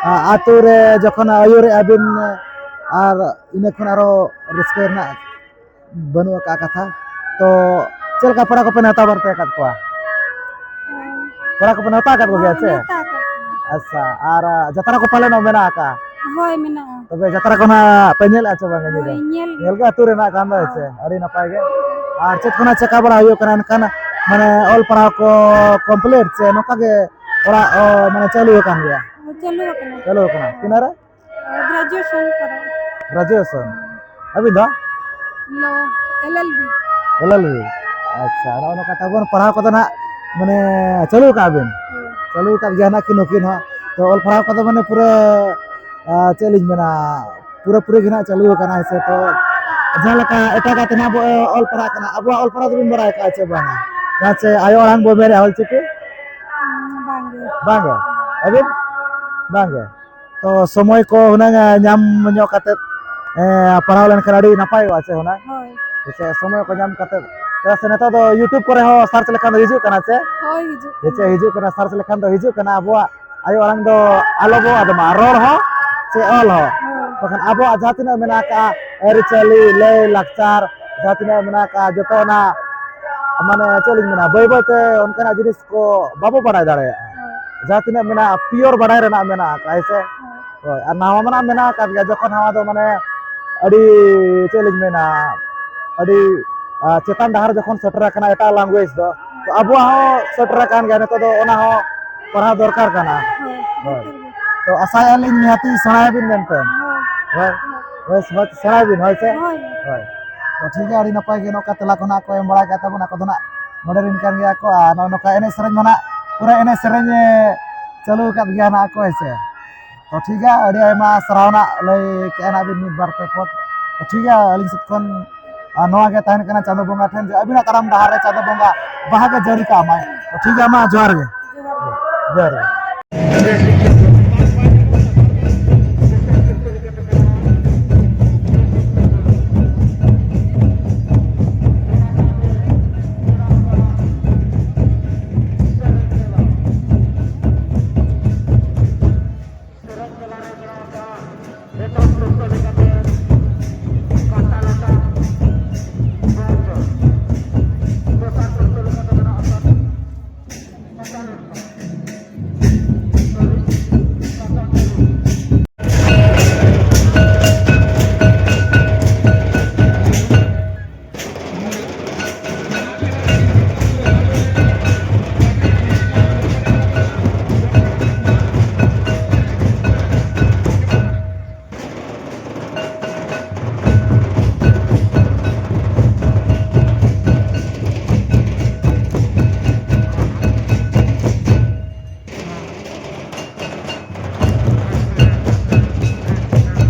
ᱟ-, ᱟᱹᱛᱩ ᱨᱮ ᱡᱚᱠᱷᱚᱱ ᱟᱹᱭᱩᱨᱮᱜᱼᱟ ᱵᱤᱱ ᱟᱨ ᱤᱱᱟᱹ ᱠᱷᱚᱱ ᱟᱨᱚ ᱨᱟᱹᱥᱠᱟᱹ ᱨᱮᱱᱟᱜ ᱵᱟᱹᱱᱩᱜ ᱟᱠᱟᱫ ᱠᱟᱛᱷᱟ᱾ ᱛᱚ ᱪᱮᱫ ᱞᱮᱠᱟ ᱯᱮᱲᱟ ᱠᱚᱯᱮ ᱱᱮᱣᱛᱟ ᱵᱟᱨᱛᱮ ᱟᱠᱟᱫ ᱠᱚᱣᱟ? ᱦᱮᱸ᱾ ᱯᱮᱲᱟ ᱠᱚᱯᱮ ᱱᱮᱣᱛᱟ ᱟᱠᱟᱫ ᱠᱚᱜᱮᱭᱟ ᱦᱳᱭ, ᱪᱮ? ᱱᱮᱣᱛᱟ ᱟᱠᱟᱫ ᱠᱚᱣᱟ᱾ ᱟᱪᱪᱷᱟ, ᱟᱨ ᱡᱟᱛᱨᱟ ᱠᱚ ᱯᱟᱞᱮᱱᱚᱜ ᱢᱮᱱᱟᱜ ᱟᱠᱟᱫᱼᱟ? ᱦᱳᱭ, ᱢᱮᱱᱟᱜᱼᱟ᱾ ᱛᱚᱵᱮ ᱡᱟᱛᱨᱟ ᱠᱚ ᱱᱟᱜ ᱯᱮ ᱧᱮᱞᱮᱫᱼᱟ ᱪᱮ ᱵᱟᱝ? ᱧᱤᱫᱟᱹ ᱦᱳᱭ, ᱧᱮᱞ ᱜᱮ᱾ ᱧᱮᱞ ᱜᱮ ᱟᱹᱛᱩ ᱨᱮᱱᱟᱜ ᱠᱟᱱ ᱫᱚ, ᱦᱳᱭ᱾ ᱦᱮᱸ ᱥᱮ? ᱟᱹᱰᱤ ᱱᱟᱯᱟᱭ ᱜᱮ᱾ ᱟᱨ ᱪᱮᱫ ᱠᱚ ᱱᱟᱜ ᱪᱮᱠᱟ ᱵᱟᱲᱟ ᱦᱩᱭᱩᱜ ᱠᱟᱱᱟ ᱮᱱᱠᱷᱟᱱ? ᱢᱟᱱᱮ ᱚᱞ ᱯᱟᱲᱦᱟᱣ ᱠᱚ complete ᱥᱮ ᱱᱚᱝᱠᱟ ᱜᱮ ᱚᱲᱟᱜ, ᱚ, ᱢᱟᱱᱮ ᱪᱟᱹᱞᱩ ᱟᱠᱟᱱ ᱜᱮᱭᱟ? ᱪᱟᱹᱞᱩ ᱟᱠᱟᱱᱟ᱾ ᱪᱟᱹᱞᱩ ᱟᱠᱟᱱᱟ᱾ ᱛᱤᱱᱟᱹᱜ ᱨᱮ? Graduation ᱠᱚᱨᱟᱣ᱾ Graduation? ᱟᱹᱵᱤᱱ ᱫᱚ? Law, L L B᱾ L L B? ᱟᱪᱪᱷᱟ, ᱱᱚᱜᱼᱚ ᱱᱚᱝᱠᱟ ᱛᱟᱵᱚᱱ ᱯᱟᱲᱦᱟᱣ ᱠᱚᱫᱚ ᱱᱟᱜ ᱢᱟᱱᱮ ᱪᱟᱹᱞᱩ ᱟᱠᱟᱫ ᱵᱤᱱ? ᱦᱳᱭ᱾ ᱪᱟᱹᱞᱩ ᱟᱠᱟᱫ ᱜᱮᱭᱟ ᱱᱟᱜ ᱠᱤᱱ ᱱᱩᱠᱤᱱ ᱦᱚᱸ᱾ ᱛᱚ ᱚᱞ ᱯᱟᱲᱦᱟᱣ ᱠᱚᱫᱚ ᱢᱟᱱᱮ ᱯᱩᱨᱟᱹ, ᱟ, ᱪᱮᱫ ᱞᱤᱧ ᱢᱮᱱᱟ, ᱯᱩᱨᱟᱹ ᱯᱩᱨᱤ ᱜᱮ ᱱᱟᱜ ᱪᱟᱹᱞᱩ ᱟᱠᱟᱱᱟ, ᱦᱮᱸ ᱥᱮ? ᱛᱚ ᱡᱟᱦᱟᱸ ᱞᱮᱠᱟ ᱮᱴᱟᱜᱟᱜ ᱛᱮ ᱱᱟᱜ ᱵᱚ ᱚᱞ ᱯᱟᱲᱦᱟᱜ ᱠᱟᱱᱟ, ᱟᱵᱚᱣᱟᱜ ᱚᱞ ᱯᱟᱲᱦᱟᱣ ᱫᱚᱵᱤᱱ ᱵᱟᱲᱟᱭ ᱟᱠᱟᱫᱼᱟ ᱪᱮ ᱵᱟᱝᱟ? ᱡᱟᱦᱟᱸ ᱪᱮ ᱟᱭᱳ ᱟᱲᱟᱝ ᱵᱚ ᱢᱮᱱᱮᱫᱼᱟ, ᱚᱞ ᱪᱤᱠᱤ? ᱵᱟᱝᱜᱮ᱾ ᱵᱟᱝᱜᱮ? ᱟᱹᱵᱤᱱ? ᱵᱟᱝᱜᱮ᱾ ᱛᱚ ᱥᱚᱢᱚᱭ ᱠᱚ ᱦᱩᱱᱟᱹᱝ, ᱮ, ᱧᱟᱢ ᱧᱚᱜ ᱠᱟᱛᱮᱫ, ᱮ, ᱯᱟᱲᱦᱟᱣ ᱞᱮᱱᱠᱷᱟᱱ ᱟᱹᱰᱤ ᱱᱟᱯᱟᱭᱚᱜᱼᱟ ᱥᱮ ᱦᱩᱱᱟᱹᱝ? ᱦᱳᱭ᱾ ᱦᱮᱸ ᱥᱮ, ᱥᱚᱢᱚᱭ ᱠᱚ ᱧᱟᱢ ᱠᱟᱛᱮᱫ, ᱪᱮᱫᱟᱜ ᱥᱮ ᱱᱤᱛᱚᱜ ᱫᱚ YouTube ᱠᱚᱨᱮ ᱦᱚᱸ search ᱞᱮᱠᱷᱟᱱ ᱫᱚ ᱦᱤᱡᱩᱜ ᱠᱟᱱᱟ ᱥᱮ? ᱦᱳᱭ, ᱦᱤᱡᱩᱜ ᱦᱮᱸ ᱥᱮ, ᱠᱟᱱᱟ᱾ ᱦᱤᱡᱩᱜ ᱠᱟᱱᱟ, search ᱞᱮᱠᱷᱟᱱ ᱫᱚ ᱦᱤᱡᱩᱜ ᱠᱟᱱᱟ᱾ ᱟᱵᱚᱣᱟᱜ ᱟᱭᱳ ᱟᱲᱟᱝ ᱫᱚ ᱟᱞᱚ ᱵᱚ ᱟᱫ ᱢᱟ, ᱨᱚᱲ ᱦᱚᱸ ᱥᱮ ᱚᱞ ᱦᱚᱸ᱾ ᱦᱳᱭ᱾ ᱵᱟᱠᱷᱟᱱ ᱟᱵᱚᱣᱟᱜ ᱡᱟᱦᱟᱸ ᱛᱤᱱᱟᱹᱜ ᱢᱮᱱᱟᱜ ᱟᱠᱟᱫᱼᱟ, ᱟᱹᱨᱤᱪᱟᱹᱞᱤ, ᱞᱟᱹᱭ, ᱞᱟᱠᱪᱟᱨ, ᱡᱟᱦᱟᱸ ᱛᱤᱱᱟᱹᱜ ᱢᱮᱱᱟᱜ ᱟᱠᱟᱫᱼᱟ, ᱡᱚᱛᱚ ᱚᱱᱟ, ᱢᱟᱱᱮ, ᱪᱮᱫ ᱞᱤᱧ ᱢᱮᱱᱟ, ᱵᱟᱹᱭ ᱵᱟᱹᱭ ᱛᱮ ᱚᱱᱠᱟᱱᱟᱜ ᱡᱤᱱᱤᱥ ᱠᱚ ᱵᱟᱵᱚ ᱵᱟᱲᱟᱭ ᱫᱟᱲᱮᱭᱟᱜᱼᱟ᱾ ᱦᱳᱭ᱾ ᱡᱟᱦᱟᱸ ᱛᱤᱱᱟᱹᱜ ᱢᱮᱱᱟᱜᱼᱟ, pure ᱵᱟᱰᱟᱭ ᱨᱮᱱᱟᱜ ᱢᱮᱱᱟᱜ ᱟᱠᱟᱫ, ᱦᱮᱸ ᱥᱮ? ᱦᱳᱭ᱾ ᱦᱳᱭ, ᱟᱨ ᱱᱟᱣᱟ ᱢᱟᱱᱟᱜ ᱢᱮᱱᱟᱜ ᱟᱠᱟᱫ ᱜᱮᱭᱟ, ᱡᱚᱠᱷᱚᱱ ᱱᱟᱣᱟ ᱫᱚ, ᱢᱟᱱᱮ, ᱟᱹᱰᱤ, ᱪᱮᱫ ᱞᱤᱧ ᱢᱮᱱᱟ, ᱟᱹᱰᱤ, ᱟ, ᱪᱮᱛᱟᱱ ᱰᱟᱦᱟᱨ ᱡᱚᱠᱷᱚᱱ ᱥᱮᱴᱮᱨ ᱟᱠᱟᱱᱟ ᱮᱴᱟᱜ language ᱫᱚ, ᱛᱚ ᱟᱵᱚᱣᱟᱜ ᱦᱚᱸ ᱥᱮᱴᱮᱨ ᱟᱠᱟᱱ ᱜᱮᱭᱟ ᱱᱤᱛᱚᱜ ᱫᱚ, ᱚᱱᱟ ᱦᱚᱸ ᱯᱟᱲᱦᱟᱣ ᱫᱚᱨᱠᱟᱨ ᱠᱟᱱᱟ᱾ ᱦᱳᱭ, ᱦᱳᱭ᱾ ᱫᱚᱨᱠᱟᱨ ᱜᱮ᱾ ᱛᱚ ᱟᱥᱟᱭᱮᱫᱼᱟ ᱞᱤᱧ ᱱᱤᱦᱟᱹᱛᱤ ᱥᱮᱬᱟᱭᱟᱵᱤᱱ ᱢᱮᱱᱛᱮ᱾ ᱦᱳᱭ᱾ ᱦᱳᱭ, ᱦᱳᱭ, ᱥᱮᱬᱟᱭᱟᱵᱤᱱ, ᱦᱳᱭ ᱥᱮ? ᱦᱳᱭ᱾ ᱦᱳᱭ᱾ ᱛᱚ ᱴᱷᱤᱠ ᱜᱮᱭᱟ, ᱟᱹᱰᱤ ᱱᱟᱯᱟᱭ ᱜᱮ ᱱᱚᱝᱠᱟ ᱛᱮᱞᱟ ᱠᱚ ᱱᱟᱜ ᱠᱚ ᱮᱢ ᱵᱟᱲᱟ ᱠᱮᱫ ᱛᱟᱵᱚᱱᱟ᱾ ᱟᱠᱚ ᱫᱚ ᱱᱟᱜ ᱱᱚᱰᱮ ᱨᱮᱱ ᱠᱟᱱ ᱜᱮᱭᱟ ᱠᱚ, ᱟᱨ ᱱᱚᱜᱼᱚ ᱱᱚᱝᱠᱟ ᱮᱱᱮᱡ ᱥᱮᱨᱮᱧ ᱢᱟ ᱱᱟᱜ ᱯᱩᱨᱟᱹ ᱮᱱᱮᱡ ᱥᱮᱨᱮᱧ, ᱮ, ᱪᱟᱹᱞᱩ ᱟᱠᱟᱫ ᱜᱮᱭᱟ ᱱᱟᱜ ᱠᱚ, ᱦᱮᱸ ᱥᱮ? ᱛᱚ ᱴᱷᱤᱠ ᱜᱮᱭᱟ, ᱟᱹᱰᱤ ᱟᱭᱢᱟ ᱥᱟᱨᱦᱟᱣ ᱱᱟᱜ ᱞᱟᱹᱭ ᱠᱮᱜᱼᱟ ᱱᱟᱜ ᱵᱤᱱ ᱢᱤᱫ ᱵᱟᱨ ᱯᱮ ᱯᱚᱫ᱾ ᱛᱚ ᱴᱷᱤᱠ ᱜᱮᱭᱟ, ᱟᱹᱞᱤᱧ ᱥᱮᱫ ᱠᱷᱚᱱ, ᱟᱨ ᱱᱚᱣᱟ ᱜᱮ ᱛᱟᱦᱮᱱ ᱠᱟᱱᱟ ᱪᱟᱸᱫᱳ ᱵᱚᱸᱜᱟ ᱴᱷᱮᱱ ᱡᱮ ᱟᱹᱵᱤᱱᱟᱜ ᱛᱟᱲᱟᱢ ᱰᱟᱦᱟᱨ ᱨᱮ ᱪᱟᱸᱫᱳ ᱵᱚᱸᱜᱟ ᱵᱟᱦᱟ ᱜᱮ ᱡᱟᱹᱲᱤ ᱠᱟᱜ ᱢᱟᱭ᱾ ᱛᱚ ᱴᱷᱤᱠ ᱜᱮᱭᱟ, ᱢᱟ ᱡᱚᱦᱟᱨ ᱜᱮ᱾ ᱡᱚᱦᱟᱨ ᱜᱮ᱾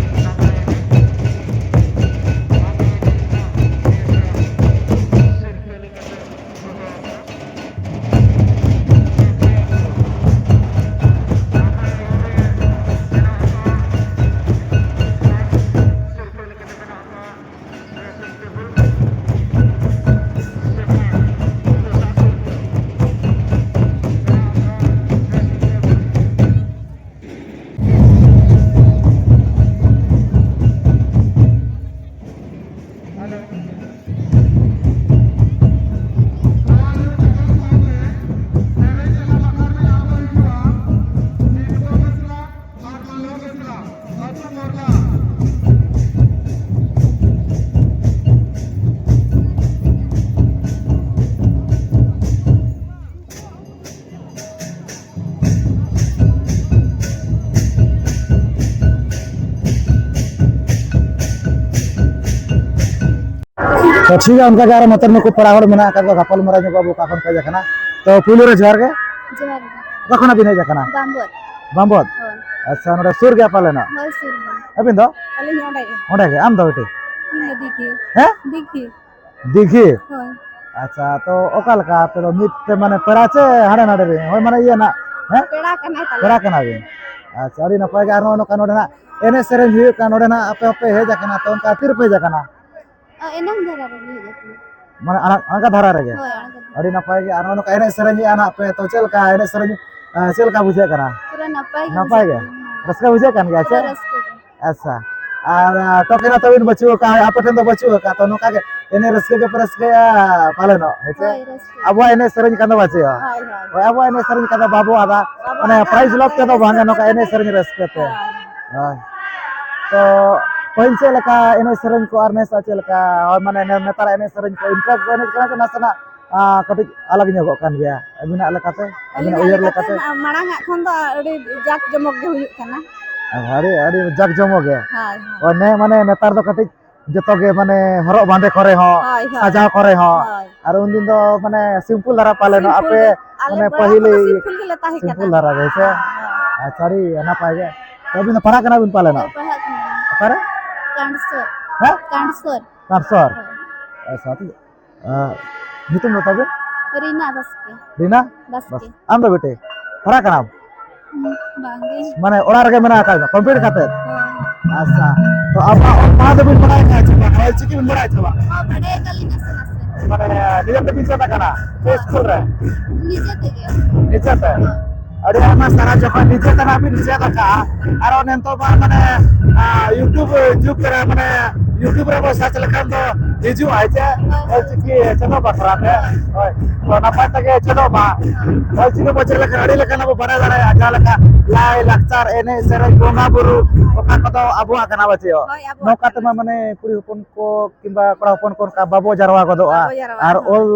ᱛᱚ ᱴᱷᱤᱠ ᱜᱮᱭᱟ, ᱚᱱᱠᱟ ᱜᱮ ᱟᱨᱚ ᱱᱚᱛᱮ ᱱᱩᱠᱩ ᱯᱮᱲᱟ ᱦᱚᱲ ᱢᱮᱱᱟᱜ ᱟᱠᱟᱫ ᱠᱚᱣᱟ, ᱜᱟᱯᱟᱞ ᱢᱟᱨᱟᱣ ᱧᱚᱜᱚᱜ ᱟᱵᱚ ᱚᱠᱟ ᱠᱷᱚᱱ ᱯᱮ ᱦᱮᱡ ᱟᱠᱟᱱᱟ᱾ ᱛᱚ ᱯᱩᱭᱞᱩ ᱨᱮ ᱡᱚᱦᱟᱨ ᱜᱮ᱾ ᱡᱚᱦᱟᱨ ᱜᱮ᱾ ᱚᱠᱟ ᱠᱷᱚᱱᱟᱜ ᱵᱤᱱ ᱦᱮᱡ ᱟᱠᱟᱱᱟ? ᱵᱟᱢᱵᱚᱫ᱾ ᱦᱳᱭ᱾ ᱟᱪᱪᱷᱟ, ᱱᱚᱰᱮ ᱥᱩᱨ ᱜᱮᱭᱟ ᱯᱟᱞᱮᱱᱚᱜ? ᱦᱳᱭ, ᱥᱩᱨ ᱜᱮ᱾ ᱟᱹᱵᱤᱱ ᱫᱚ? ᱟᱹᱞᱤᱧ ᱦᱚᱸ ᱚᱸᱰᱮ ᱜᱮ᱾ ᱚᱸᱰᱮ ᱜᱮ, ᱟᱢ ᱫᱚ ᱵᱤᱴᱤ? ᱤᱧ ᱫᱚ ᱫᱤᱜᱷᱤ᱾ ᱦᱮᱸ? ᱫᱤᱜᱷᱤ᱾ ᱫᱤᱜᱷᱤ? ᱦᱳᱭ᱾ ᱟᱪᱪᱷᱟ, ᱛᱚ ᱚᱠᱟ ᱞᱮᱠᱟ ᱟᱯᱮ ᱫᱚ ᱢᱤᱫ ᱯᱮ ᱢᱟᱱᱮ ᱯᱮᱲᱟ ᱪᱮ ᱦᱟᱸᱰᱮ ᱱᱟᱰᱮ ᱨᱮ? ᱦᱳᱭ, ᱢᱟᱱᱮ ᱤᱭᱟᱹ ᱱᱟᱜ, ᱦᱮᱸ? ᱯᱮᱲᱟ ᱠᱟᱱᱟᱭ ᱛᱟᱞᱮ᱾ ᱯᱮᱲᱟ ᱠᱟᱱᱟ ᱵᱤᱱ? ᱟᱪᱪᱷᱟ, ᱟᱹᱰᱤ ᱱᱟᱯᱟᱭ ᱜᱮ᱾ ᱟᱨ ᱱᱚᱜᱼᱚᱭ ᱱᱚᱝᱠᱟ ᱱᱚᱰᱮ ᱱᱟᱜ ᱮᱱᱮᱡ ᱥᱮᱨᱮᱧ ᱦᱩᱭᱩᱜ ᱠᱟᱱᱟ, ᱱᱚᱰᱮ ᱱᱟᱜ ᱟᱯᱮ ᱦᱚᱸᱯᱮ ᱦᱮᱡ ᱟᱠᱟᱱᱟ, ᱛᱚ ᱚᱱᱠᱟ ᱛᱤ ᱨᱮᱯᱮ ᱦᱮᱡ ᱟᱠᱟᱱᱟ? ᱚ, ᱮᱱᱟᱝ ᱫᱷᱟᱨᱟ ᱨᱮᱜᱮ ᱦᱮᱡ ᱟᱠᱟᱱᱟ᱾ ᱢᱟᱱᱮ ᱟᱲᱟᱜ, ᱟᱲᱟᱜᱟ ᱫᱷᱟᱨᱟ ᱨᱮᱜᱮ? ᱦᱳᱭ, ᱟᱲᱟᱜᱟ ᱫᱷᱟᱨᱟ᱾ ᱟᱹᱰᱤ ᱱᱟᱯᱟᱭ ᱜᱮ᱾ ᱟᱨ ᱱᱚᱜᱼᱚᱭ ᱱᱚᱝᱠᱟ ᱮᱱᱮᱡ ᱥᱮᱨᱮᱧ ᱮᱫᱼᱟ ᱱᱟᱜ ᱯᱮ, ᱛᱚ ᱪᱮᱫ ᱞᱮᱠᱟ ᱮᱱᱮᱡ ᱥᱮᱨᱮᱧ, ᱮ, ᱪᱮᱫ ᱞᱮᱠᱟ ᱵᱩᱡᱷᱟᱹᱜ ᱠᱟᱱᱟ? ᱯᱩᱨᱟᱹ ᱱᱟᱯᱟᱭ ᱜᱮ ᱱᱟᱯᱟᱭ ᱵᱩᱡᱷᱟᱹᱜ ᱜᱮ? ᱠᱟᱱᱟ᱾ ᱨᱟᱹᱥᱠᱟᱹ ᱵᱩᱡᱷᱟᱹᱜ ᱠᱟᱱ ᱜᱮᱭᱟ ᱥᱮ? ᱯᱩᱨᱟᱹ ᱨᱟᱹᱥᱠᱟᱹ ᱜᱮ᱾ ᱟᱪᱪᱷᱟ᱾ ᱟᱨ, ᱟ, ᱴᱚᱠᱮᱱᱟ ᱛᱟᱹᱵᱤᱱ ᱵᱟᱹᱪᱩᱜ ᱟᱠᱟᱫ, ᱟᱯᱮ ᱴᱷᱮᱱ ᱫᱚ ᱵᱟᱹᱪᱩᱜ ᱟᱠᱟᱫ, ᱛᱚ ᱱᱚᱝᱠᱟ ᱜᱮ ᱮᱱᱮᱡ ᱨᱟᱹᱥᱠᱟᱹ ᱜᱮᱯᱮ ᱨᱟᱹᱥᱠᱟᱹᱭᱟ ᱯᱟᱞᱮᱱᱚᱜ, ᱦᱮᱸ ᱥᱮ? ᱦᱳᱭ, ᱨᱟᱹᱥᱠᱟᱹ᱾ ᱟᱵᱚᱣᱟᱜ ᱮᱱᱮᱡ ᱥᱮᱨᱮᱧ ᱠᱷᱟᱱ ᱫᱚ ᱵᱟᱹᱪᱩᱜᱼᱟ᱾ ᱦᱳᱭ, ᱦᱳᱭ᱾ ᱦᱳᱭ, ᱟᱵᱚᱣᱟᱜ ᱮᱱᱮᱡ ᱥᱮᱨᱮᱧ ᱠᱷᱟᱱ ᱫᱚ ᱵᱟᱵᱚ ᱟᱫᱟ, ᱟᱵᱚ ᱢᱟᱱᱮ ᱟᱫᱟ, prize ᱞᱚᱵ ᱛᱮᱫᱚ ᱨᱟᱹᱥᱠᱟᱹ ᱵᱟᱝᱟ, ᱱᱚᱝᱠᱟ ᱛᱮᱜᱮ᱾ ᱮᱱᱮᱡ ᱥᱮᱨᱮᱧ ᱨᱟᱹᱥᱠᱟᱹ ᱛᱮ᱾ ᱦᱳᱭ᱾ ᱦᱳᱭ᱾ ᱛᱚ ᱯᱟᱹᱦᱤᱞ ᱪᱮᱫ ᱞᱮᱠᱟ ᱮᱱᱮᱡ ᱥᱮᱨᱮᱧ ᱠᱚ ᱟᱨ ᱱᱮᱥᱟᱜ ᱪᱮᱫ ᱞᱮᱠᱟ? ᱦᱳᱭ, ᱢᱟᱱᱮ ᱱᱮ-, ᱱᱮᱛᱟᱨᱟᱜ ᱮᱱᱮᱡ ᱥᱮᱨᱮᱧ ᱠᱚ ᱤᱱᱠᱟ ᱠᱚ ᱮᱱᱮᱡ ᱠᱟᱱᱟ ᱥᱮ ᱱᱟᱥᱮᱱᱟᱜ, ᱟ, ᱠᱟᱹᱴᱤᱡ ᱟᱞᱟᱜᱽ ᱧᱚᱜᱚᱜ ᱠᱟᱱ ᱜᱮᱭᱟ ᱟᱹᱵᱤᱱᱟᱜ ᱞᱮᱠᱟᱛᱮ? ᱟᱹᱵᱤᱱᱟᱜ ᱟᱹᱞᱤᱧᱟᱜ ᱩᱭᱦᱟᱹᱨ ᱞᱮᱠᱟᱛᱮ ᱞᱮᱠᱟᱛᱮ? ᱢᱟ-, ᱢᱟᱲᱟᱝ ᱟᱜ ᱠᱷᱚᱱ ᱫᱚ ᱟᱹᱰᱤ ᱡᱟᱠ ᱡᱚᱢᱚᱠ ᱜᱮ ᱦᱩᱭᱩᱜ ᱠᱟᱱᱟ᱾ ᱟᱹᱰᱤ, ᱟᱹᱰᱤ ᱡᱟᱠ ᱡᱚᱢᱚᱠ ᱜᱮ᱾ ᱦᱳᱭ, ᱦᱳᱭ᱾ ᱦᱳᱭ, ᱱᱮ-, ᱢᱟᱱᱮ ᱱᱮᱛᱟᱨ ᱫᱚ ᱠᱟᱹᱴᱤᱡ ᱡᱚᱛᱚ ᱜᱮ ᱢᱟᱱᱮ ᱦᱚᱨᱚᱜ ᱵᱟᱸᱫᱮ ᱠᱚᱨᱮ ᱦᱚᱸ, ᱦᱳᱭ, ᱦᱳᱭ᱾ ᱥᱟᱡᱟᱣ ᱠᱚᱨᱮ ᱦᱚᱸ᱾ ᱦᱳᱭ᱾ ᱟᱨ ᱩᱱᱫᱤᱱ ᱫᱚ ᱢᱟᱱᱮ simple ᱫᱷᱟᱨᱟ ᱯᱟᱞᱮᱱᱚᱜ simple ᱟᱯᱮ ᱜᱮ᱾ ᱟᱞᱮ ᱢᱟᱱᱮ ᱵᱮᱲᱟ ᱯᱟᱹᱦᱤᱞ ᱠᱷᱚᱱ ᱫᱚ simple ᱜᱮᱞᱮ ᱛᱟᱦᱮᱸ ᱠᱟᱱᱟ᱾ Simple ᱫᱷᱟᱨᱟ ᱜᱮ ᱥᱮ? ᱦᱳᱭ᱾ ᱟᱪᱪᱷᱟ, ᱟᱹᱰᱤ ᱱᱟᱯᱟᱭ ᱜᱮ᱾ ᱛᱚ ᱟᱹᱵᱤᱱ ᱫᱚ ᱯᱟᱲᱦᱟᱜ ᱠᱟᱱᱟ ᱵᱤᱱ ᱯᱟᱞᱮᱱᱚᱜ? ᱦᱳᱭ, ᱯᱟᱲᱦᱟᱜ ᱠᱟᱱᱟ᱾ ᱚᱠᱟᱨᱮ? ᱠᱟᱱᱥᱚᱨ᱾ ᱦᱮᱸ? ᱠᱟᱱᱥᱚᱨ᱾ ᱠᱟᱱᱥᱚᱨ? ᱦᱳᱭ᱾ ᱟᱪᱪᱷᱟ, ᱴᱷᱤᱠ᱾ ᱟᱨ ᱧᱩᱛᱩᱢ ᱫᱚ ᱛᱟᱵᱮᱱ? ᱨᱤᱱᱟ ᱵᱟᱥᱠᱮ᱾ ᱨᱤᱱᱟ? ᱵᱟᱥᱠᱮ᱾ ᱵᱟᱥᱠᱮ᱾ ᱟᱢ ᱫᱚ ᱵᱤᱴᱤ? ᱯᱟᱲᱦᱟᱜ ᱠᱟᱱᱟᱢ? ᱦᱩᱸ, ᱵᱟᱝᱜᱮ᱾ ᱢᱟᱱᱮ ᱚᱲᱟᱜ ᱨᱮᱜᱮ ᱢᱮᱱᱟᱜ ᱟᱠᱟᱫ ᱢᱮᱭᱟ, complete ᱠᱟᱛᱮ? ᱦᱳᱭ᱾ ᱟᱪᱪᱷᱟ, ᱛᱚ ᱟᱵᱚᱣᱟᱜ ᱚᱞ ᱯᱟᱲᱦᱟᱣ ᱫᱚᱵᱤᱱ ᱵᱟᱲᱟᱭ ᱜᱮᱭᱟ ᱪᱮ ᱵᱟᱝ? ᱚᱞ ᱪᱤᱠᱤ ᱵᱤᱱ ᱵᱟᱲᱟᱭᱟ ᱪᱮ ᱵᱟᱝ? ᱦᱚᱸ, ᱵᱟᱰᱟᱭ ᱜᱮᱭᱟᱞᱤᱧ ᱱᱟᱥᱮ ᱱᱟᱥᱮ᱾ ᱢᱟᱱᱮ ᱱᱤᱡᱮ ᱛᱮᱵᱤᱱ ᱪᱮᱫ ᱟᱠᱟᱱᱟ ᱥᱮ ᱦᱳᱭ᱾ ᱥᱠᱩᱞ ᱨᱮ? ᱱᱤᱡᱮ ᱛᱮᱜᱮ᱾ ᱱᱤᱡᱮ ᱛᱮ? ᱦᱳᱭ᱾ ᱟᱹᱰᱤ ᱟᱭᱢᱟ ᱥᱟᱨᱦᱟᱣ, ᱡᱚᱠᱷᱚᱱ ᱱᱤᱡᱮ ᱛᱮ ᱱᱟᱜ ᱵᱤᱱ ᱪᱮᱫ ᱟᱠᱟᱫᱼᱟ, ᱟᱨᱚ ᱱᱤᱛᱚᱜ ᱢᱟ ᱢᱟᱱᱮ, ᱟ, YouTube ᱡᱩᱜᱽ ᱠᱟᱱᱟ, ᱢᱟᱱᱮ YouTube ᱨᱮ ᱵᱚ search ᱞᱮᱠᱷᱟᱱ ᱫᱚ ᱦᱤᱡᱩᱜᱼᱟ, ᱦᱮᱸ ᱪᱮ? ᱦᱳᱭ᱾ ᱚᱞᱪᱤᱠᱤ ᱪᱮᱫᱚᱜ ᱵᱟᱠᱷᱨᱟ ᱛᱮ᱾ ᱦᱳᱭ᱾ ᱛᱚ ᱱᱟᱯᱟᱭ ᱛᱮᱜᱮ ᱪᱮᱫᱚᱜ ᱢᱟ᱾ ᱦᱳᱭ᱾ ᱚᱞᱪᱤᱠᱤ ᱵᱚ ᱪᱮᱫ ᱞᱮᱠᱷᱟᱱ ᱟᱹᱰᱤ ᱞᱮᱠᱟᱱᱟᱜ ᱵᱚ ᱵᱟᱲᱟᱭ ᱫᱟᱲᱮᱭᱟᱜᱼᱟ, ᱡᱟᱦᱟᱸ ᱞᱮᱠᱟ ᱞᱟᱭ, ᱞᱟᱠᱪᱟᱨ, ᱮᱱᱮᱡ, ᱥᱮᱨᱮᱧ, ᱵᱚᱸᱜᱟ ᱵᱩᱨᱩ, ᱚᱠᱟ ᱠᱚᱫᱚ ᱟᱵᱚᱣᱟᱜ ᱠᱟᱱᱟ ᱵᱟᱪᱮ? ᱦᱳᱭ, ᱟᱵᱚᱣᱟᱜ ᱱᱚᱝᱠᱟ ᱠᱟᱱᱟ᱾ ᱛᱮᱢᱟ ᱢᱟᱱᱮ ᱠᱩᱲᱤ ᱦᱚᱯᱚᱱ ᱠᱚ ᱠᱤᱝᱵᱟ ᱠᱚᱲᱟ ᱦᱚᱯᱚᱱ ᱠᱚ ᱚᱱᱠᱟ ᱵᱟᱵᱚ ᱡᱟᱨᱣᱟ ᱜᱚᱫᱚᱜᱼᱟ᱾ ᱵᱟᱵᱚ ᱡᱟᱨᱣᱟ, ᱟᱨ ᱦᱳᱭ᱾ ᱚᱞ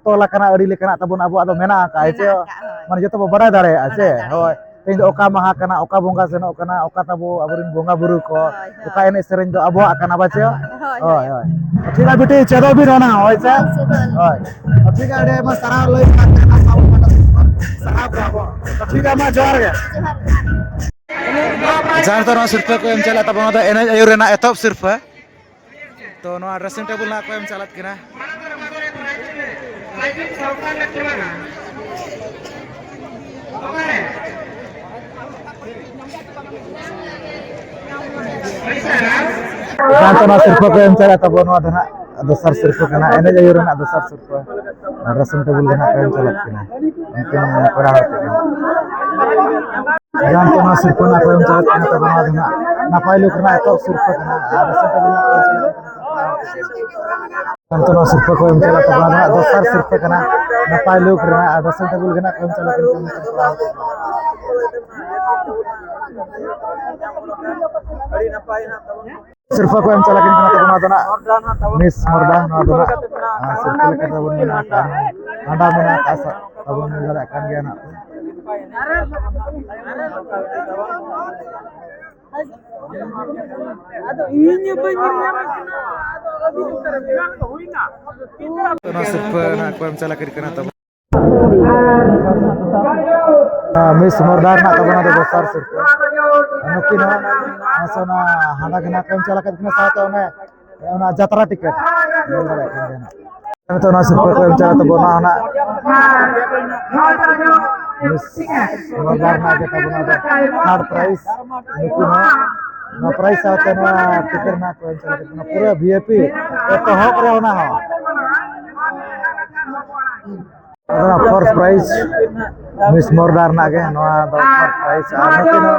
ᱛᱚᱞ ᱟᱠᱟᱱᱟ ᱟᱹᱰᱤ ᱞᱮᱠᱟᱱᱟᱜ ᱛᱟᱵᱚᱱ ᱟᱵᱚᱣᱟᱜ ᱫᱚ ᱢᱮᱱᱟᱜ ᱟᱠᱟᱫ, ᱦᱮᱸ ᱪᱮ? ᱢᱮᱱᱟᱜ ᱟᱠᱟᱫ, ᱦᱳᱭ᱾ ᱢᱟᱱᱮ ᱡᱚᱛᱚ ᱵᱚ ᱵᱟᱲᱟᱭ ᱫᱟᱲᱮᱭᱟᱜᱼᱟ, ᱵᱟᱲᱟᱭ ᱪᱮ? ᱫᱟᱲᱮᱭᱟᱜᱼᱟ᱾ ᱦᱳᱭ᱾ ᱛᱮᱦᱮᱧ ᱫᱚ ᱚᱠᱟ ᱢᱟᱦᱟ ᱠᱟᱱᱟ, ᱚᱠᱟ ᱵᱚᱸᱜᱟ ᱥᱮᱱᱚᱜ ᱠᱟᱱᱟ, ᱚᱠᱟ ᱛᱟᱵᱚ ᱟᱵᱚᱨᱮᱱ ᱵᱚᱸᱜᱟ ᱵᱩᱨᱩ ᱠᱚ, ᱦᱳᱭ, ᱦᱳᱭ᱾ ᱚᱠᱟ ᱮᱱᱮᱡ ᱥᱮᱨᱮᱧ ᱫᱚ ᱟᱵᱚᱣᱟᱜ ᱠᱟᱱᱟ, ᱵᱟᱪᱮ? ᱦᱳᱭ, ᱦᱳᱭ, ᱦᱳᱭ᱾ ᱦᱳᱭ᱾ ᱴᱷᱤᱠ ᱜᱮᱭᱟ ᱵᱤᱴᱤ, ᱪᱮᱫᱚᱜ ᱵᱤᱱ ᱚᱱᱟ, ᱦᱳᱭ ᱥᱮ? ᱪᱮᱫᱚᱜ ᱟᱹᱞᱤᱧ᱾ ᱦᱳᱭ᱾ ᱴᱷᱤᱠ ᱜᱮᱭᱟ, ᱟᱹᱰᱤ ᱟᱭᱢᱟ ᱥᱟᱨᱦᱟᱣ ᱞᱟᱹᱭ ᱠᱟᱛᱮ ᱥᱟᱨᱦᱟᱣ ᱠᱚᱣᱟ ᱵᱚᱱ᱾ ᱴᱷᱤᱠ ᱜᱮᱭᱟ, ᱢᱟ ᱡᱚᱦᱟᱨ ᱜᱮ᱾ ᱡᱚᱦᱟᱨ᱾ ᱡᱟᱦᱟᱸ ᱨᱮᱫᱚ ᱱᱚᱣᱟ ᱥᱤᱨᱯᱟᱹ ᱠᱚ ᱮᱢ ᱪᱟᱞᱟᱜ ᱛᱟᱵᱚᱱᱟ, ᱚᱱᱟ ᱫᱚ ᱮᱱᱮᱡ ᱟᱹᱭᱩᱨ ᱨᱮᱱᱟᱜ ᱮᱛᱚᱦᱚᱵ ᱥᱤᱨᱯᱟᱹ᱾ ᱛᱚ ᱱᱚᱣᱟ dressing table ᱱᱟᱜ ᱠᱚ ᱮᱢ ᱪᱟᱞᱟᱜ ᱠᱟᱱᱟ᱾ ᱡᱟᱦᱟᱸ ᱛᱮ ᱱᱚᱣᱟ ᱥᱤᱨᱯᱟᱹ ᱠᱚ ᱮᱢ ᱪᱟᱞᱟᱜ ᱛᱟᱵᱚᱱ, ᱱᱚᱣᱟ ᱫᱚ ᱱᱟᱜ ᱫᱚᱥᱟᱨ ᱥᱤᱨᱯᱟᱹ ᱠᱟᱱᱟ, ᱮᱱᱮᱡ ᱟᱹᱭᱩᱨ ᱨᱮᱱᱟᱜ ᱫᱚᱥᱟᱨ ᱥᱤᱨᱯᱟᱹ᱾ Dressing table ᱫᱚ ᱱᱟᱜ ᱠᱚ ᱮᱢ ᱪᱟᱞᱟᱜ ᱠᱟᱱᱟ ᱩᱱᱠᱤᱱ ᱠᱚᱲᱟ ᱦᱚᱲ ᱠᱚ᱾ ᱡᱟᱦᱟᱸ ᱛᱮ ᱱᱚᱣᱟ ᱥᱤᱨᱯᱟᱹ ᱨᱮᱱᱟᱜ ᱠᱚ ᱮᱢ ᱪᱟᱞᱟᱜ ᱠᱟᱱᱟ ᱛᱟᱵᱚᱱ, ᱱᱚᱣᱟ ᱫᱚ ᱱᱟᱜ ᱱᱟᱯᱟᱭ ᱞᱩᱠ ᱨᱮᱱᱟᱜ ᱮᱛᱚᱦᱚᱵ ᱥᱤᱨᱯᱟᱹ ᱠᱟᱱᱟ᱾ ᱟᱨ dressing table ᱨᱮᱱᱟᱜ ᱠᱚ ᱮᱢ ᱪᱟᱞᱟᱜ ᱠᱟᱱᱟ᱾ ᱡᱟᱦᱟᱸ ᱛᱮ ᱱᱚᱣᱟ ᱥᱤᱨᱯᱟᱹ ᱠᱚ ᱮᱢ ᱪᱟᱞᱟᱜ ᱛᱟᱵᱚᱱᱟ, ᱱᱚᱣᱟ ᱫᱚᱥᱟᱨ ᱥᱤᱨᱯᱟᱹ ᱠᱟᱱᱟ ᱱᱟᱯᱟᱭ ᱞᱩᱠ ᱨᱮᱱᱟᱜ᱾ ᱟᱨ dressing table ᱜᱮ ᱱᱟᱜ ᱠᱚ ᱮᱢ ᱪᱟᱞᱟᱜ ᱠᱟᱱᱟ᱾ ᱟᱹᱰᱤ ᱱᱟᱯᱟᱭ ᱦᱮᱱᱟᱜ ᱛᱟᱵᱚᱱᱟ᱾ ᱥᱤᱨᱯᱟᱹ ᱠᱚ ᱮᱢ ᱪᱟᱞᱟᱜ ᱠᱟᱱᱟ ᱛᱟᱵᱚᱱᱟ, ᱱᱚᱣᱟ ᱫᱚ ᱱᱟᱜ ᱢᱤᱥ ᱢᱚᱨᱫᱟ, ᱱᱚᱣᱟ ᱫᱚ ᱱᱟᱜ, ᱟᱨ ᱥᱤᱨᱯᱟᱹ ᱞᱮᱠᱟ ᱛᱮᱵᱚᱱ ᱢᱮᱱᱟ ᱠᱟᱱ, ᱦᱟᱸᱰᱟ ᱢᱮᱱᱟᱜ ᱟᱠᱟᱫ ᱥᱟ-, ᱛᱟᱵᱚᱱ ᱢᱮᱱ ᱫᱟᱲᱮᱭᱟᱜ ᱠᱟᱱ ᱜᱮᱭᱟ ᱱᱟᱜ᱾ ᱟᱫᱚ ᱤᱧ ᱵᱟᱹᱧ ᱧᱮᱞ ᱧᱟᱢᱮ ᱠᱟᱱᱟ, ᱟᱫᱚ ᱟᱹᱵᱤᱱ ᱚᱠᱟᱨᱮ ᱢᱮᱱᱟᱜ ᱠᱚ ᱦᱩᱭᱱᱟ? ᱚᱱᱟ ᱥᱤᱨᱯᱟᱹ ᱱᱟᱜ ᱠᱚ ᱮᱢ ᱪᱟᱞᱟᱜ ᱠᱟᱱᱟ ᱛᱟᱵᱚᱱ᱾ ᱢᱤᱥ ᱢᱚᱨᱫᱟ ᱨᱮᱱᱟᱜ ᱛᱟᱵᱚᱱᱟ ᱫᱚ ᱫᱚᱥᱟᱨ ᱥᱤᱨᱯᱟᱹ᱾ ᱱᱩᱠᱤᱱ ᱦᱚᱸ ᱥᱮ ᱚᱱᱟ ᱦᱟᱸᱰᱟ ᱜᱮ ᱱᱟᱜ ᱠᱚ ᱮᱢ ᱪᱟᱞᱟᱜ ᱠᱟᱱᱟ, ᱥᱟᱶᱛᱮ ᱚᱱᱮ ᱚᱱᱟ ᱡᱟᱛᱨᱟ ᱴᱤᱠᱤᱴ ᱧᱮᱞ ᱫᱟᱲᱮᱭᱟᱜ ᱠᱟᱱ ᱜᱮᱭᱟ ᱱᱟᱜ᱾ ᱱᱤᱛᱚᱜ ᱱᱚᱣᱟ ᱥᱤᱨᱯᱟᱹ ᱠᱚ ᱮᱢ ᱪᱟᱞᱟᱜ ᱛᱟᱵᱚᱱᱟ ᱚᱱᱟ ᱢᱤᱥ ᱢᱚᱨᱫᱟ ᱨᱮᱱᱟᱜ ᱜᱮ ᱛᱟᱵᱚᱱᱟ ᱫᱚ third prize᱾ ᱱᱩᱠᱤᱱ ᱦᱚᱸ ᱱᱚᱣᱟ prize ᱥᱟᱶᱛᱮ ᱱᱚᱣᱟ ᱴᱤᱠᱤᱴ ᱨᱮᱱᱟᱜ ᱠᱚ ᱮᱢ ᱪᱟᱞᱟᱜ ᱛᱟᱵᱚᱱᱟ ᱯᱩᱨᱟᱹ V I P ᱮᱛᱚᱦᱚᱵ ᱨᱮ ᱚᱱᱟ ᱦᱚᱸ᱾ ᱟᱫᱚ ᱱᱚᱣᱟ first prize ᱢᱤᱥ ᱢᱚᱨᱫᱟ ᱨᱮᱱᱟᱜ ᱜᱮ, ᱱᱚᱣᱟ ᱫᱚ first prize᱾ ᱟᱨ ᱱᱚᱛᱮ ᱫᱚ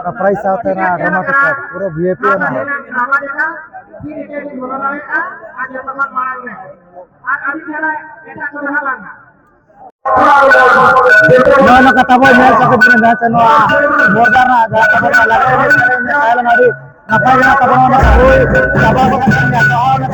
ᱚᱱᱟ prize ᱥᱟᱶᱛᱮ ᱚᱱᱟ dramatic part, ᱯᱩᱨᱟᱹ V I P ᱚᱱᱟ ᱦᱚᱸ᱾ ᱱᱚᱣᱟ ᱢᱟ ᱠᱟᱛᱷᱟ ᱵᱚᱱ ᱧᱮᱞ ᱠᱟᱛᱮ ᱵᱚᱱ ᱡᱟᱦᱟᱸ ᱪᱮ ᱱᱚᱣᱟ ᱢᱚᱨᱫᱟ ᱨᱮᱱᱟᱜ ᱡᱟᱦᱟᱸ ᱛᱟᱵᱚᱱ ᱞᱟᱜᱽᱲᱮ ᱮᱱᱮᱡ ᱥᱮᱨᱮᱧ ᱛᱟᱦᱮᱸ ᱞᱮᱱᱟ, ᱟᱹᱰᱤ ᱱᱟᱯᱟᱭ ᱜᱮ ᱛᱟᱵᱚᱱᱟ ᱚᱱᱟ ᱦᱩᱭ ᱪᱟᱵᱟ ᱜᱚᱫ ᱟᱠᱟᱱ ᱜᱮᱭᱟ᱾ ᱛᱚ, ᱚᱱᱟ